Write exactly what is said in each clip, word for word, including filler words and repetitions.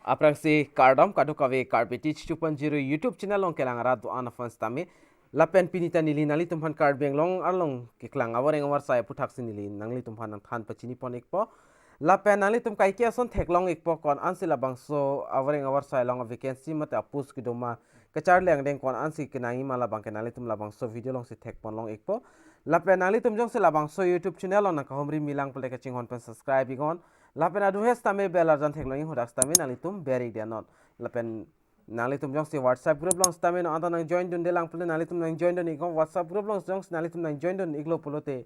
Aphrangsi kardom kadokave Karbi Teach two point zero YouTube channel along kelang arat do-an aphan sitame. Lapen pini ta neli nanglitum aphan Karbi Anglong along keklang avoreng avarsai aputhaksi neli nanglitum aphan nangthan pachini pon ikpo. Lapen nanglitum kaike ason theklong ikpo ko-an ansi labangso avoreng avarsai along vacancy mate a-post kedo ma, kacharli angdeng ko-an ansi kenangji ma labangke nanglitum labangso video alongsi thek pon long ikpo. Lapen nanglitum jongsi labangso YouTube channel along nangkahumri milang pule kachinghon pen subscribe iknon. Lapen adung he sitame bell arjan theklong ik, hadak sitame nanglitum ber ik dia non. Lapen nanglitum jongsi WhatsApp group along sitame non anta nang join dunde lang pule nanglitum nang join dun iknon. WhatsApp group along jongsi nanglitum nang join dun iklo pulote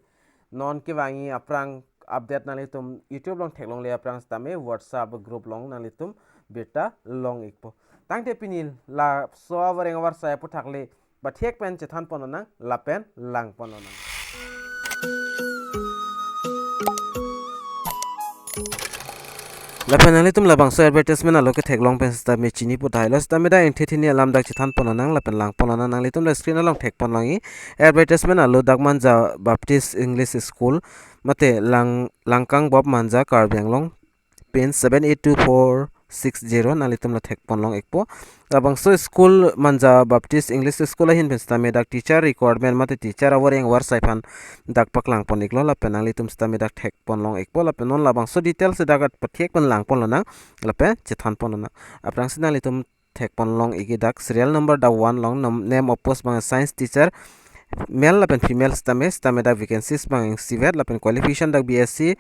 non kevangji aphrang update nanglitum YouTube along theklongle aphrang sitame WhatsApp group along nanglitum birta long ikpo. Tangte pini laso avoreng avarsai aputhak le pathek pen chethan pon nang lapen lang pon nang. Lapen nanglitum labangso advertisement alo ketheklong pen sitame chini pu tahai lo sitame dak ingthethini alam dak chethan pon nang lapen lang pon nang. Nanglitum la screen along thek pon long ik, advertisement alo dak Manja Baptist English School mate Lang Langkangbop Manja, Karbi Anglong, pin seven eight two four six zero, nanglitum la thek pon long ikpo. Labangso school Manja Baptist English School ahin pen sitame dak teacher requirement mate teacher avoreng avarsai aphan dak paklang pon iklo lapen nanglitum sitame dak thek pon long ikpo. Lapen non labangso details dak pathek pen lang pon lo nang lapen chethan pon lo nang. Aphrangsi nanglitum thek pon long ik, dak serial number dak one along nam-, name of post abang science teacher, male lapen female sitame, sitame dak vacancies abang ingsivet lapen qualification dak B S C,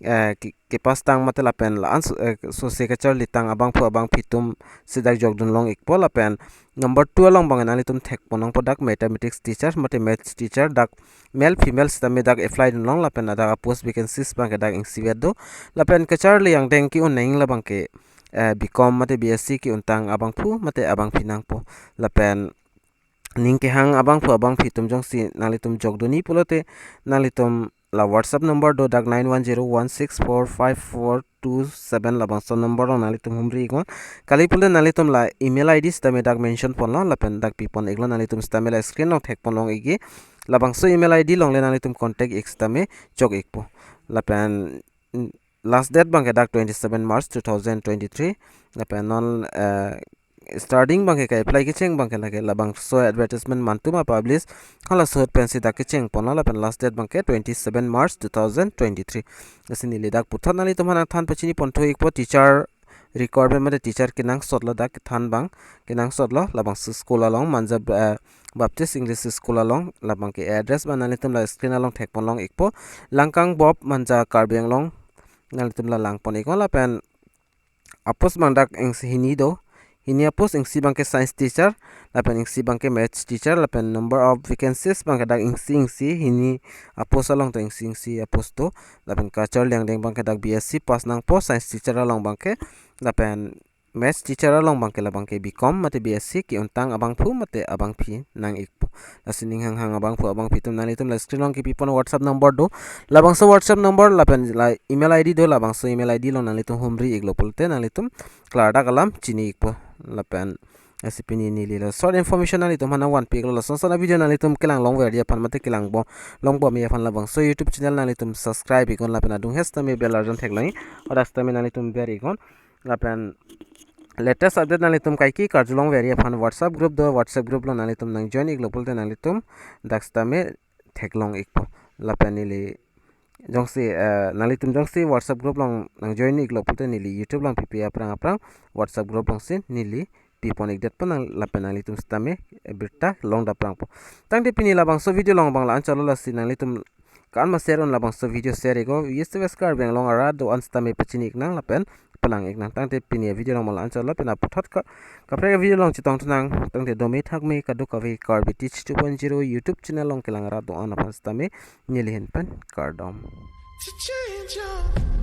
eh, ke, kepass tang mate lapen la-an so, eh, sose kacharli tang abangphu abangphi atum si dak jok dun long ikpo. Lapen number two along abang nanglitum thek pon longpo dak mathematics teacher mate maths teacher, dak male female sitame dak apply dun long lapen dak a-post vacancies abangke dak ingsivet do. Lapen kacharli angdeng ke-un nang labangke, eh, B Com mate B S C ke-un tang abangphu mate abangphi nangpo. Lapen ning kehang abangphu abangphi atum jongsi nanglitum jok dunji pulote nanglitum la WhatsApp number do dak nine one zero one six four five four two seven, labangso number along nanglitum humri iknon. Kali pulote nanglitum la email I D sitame dak mention pon lo lapen dak pi pon iklo, nanglitum sitame la screen along thek pon long ik. Labangso email I D along le nanglitum contact ik sitame chok ikpo. Lapen, mm, last date abangke dak twenty-seven March two thousand twenty-three. Lapen non, eh, starting abangke ka-apply kecheng abangke lake labangso advertisement mantu ma publish, halaso ahut pensi dak kecheng pon lo lapen last date abangke twenty-seven March two thousand twenty-three. Lasi neli dak puthot nanglitum aphan nangthan pachini pon thu ikpo, teacher requirement mate teacher kenangsot lo dak kethan abang, kenangsot lo labangso school along Manja, eh, Baptist English School along, labangke address abang nanglitum la screen along thek pon long ikpo, Langkangbop Manja, Karbi Anglong, nanglitum la lang pon iknon. Lapen a-post abang dak ing hini do, hini a-post, isi abangke science teacher lapen isi abangke maths teacher, lapen number of vacancies abangke dak isi isi, hini a-post along to isi isi a-post do. Lapen kacharli angdeng abangke dak B S C pass nangpo science teacher along abangke, lapen maths teacher along abangke labangke B Com mate B S C ke-un tang abangphu mate abangphi nang ikpo. Lasi ning hanghang abangphu abangphi atum nanglitum la screen along kepi pon WhatsApp number do, labangso WhatsApp number lapen la email I D do, labangso email I D along nanglitum humri iklo pulote nanglitum klardak alam chini ikpo. Lapen lasi pini neli la short information nanglitum aphan nangvanpi iklo. Lason ason a-video nanglitum kelang longverji aphan mate kelang bo, longbomji aphan labangso YouTube channel nanglitum subscribe iknon lapen adung he sitame bell arjan theklong ik, hadak sitame nanglitum ber iknon. Lapen latest update nanglitum kaike karjulongverji aphan WhatsApp group do, WhatsApp group along nanglitum nang join iklo pulote nanglitum dak sitame theklong ikpo. Lapen neli jongsi, eh, nanglitum jongsi WhatsApp group along nang join iklo pulote neli YouTube along pipi aphrang aphrang WhatsApp group alongsi neli pi pon ikdet pon nang lapen nanglitum sitame, eh, birta long daprangpo. Tangte pini labangso video along abang la-an chot lo, lasi nanglitum ko-an ma share un labangso video share iknon. Yes, West Karbi Anglong arat do-an sitame pachini iknang lapen palang iknang. Tangte pini video along abang la-an chot lo, lapen aputhot ka, kaprek video along chetong thu nang. Tangte dome thakme kadokave Karbi Teach two point zero YouTube channel along kelang arat do-an aphan sitame neli ahin pen kardom. To change your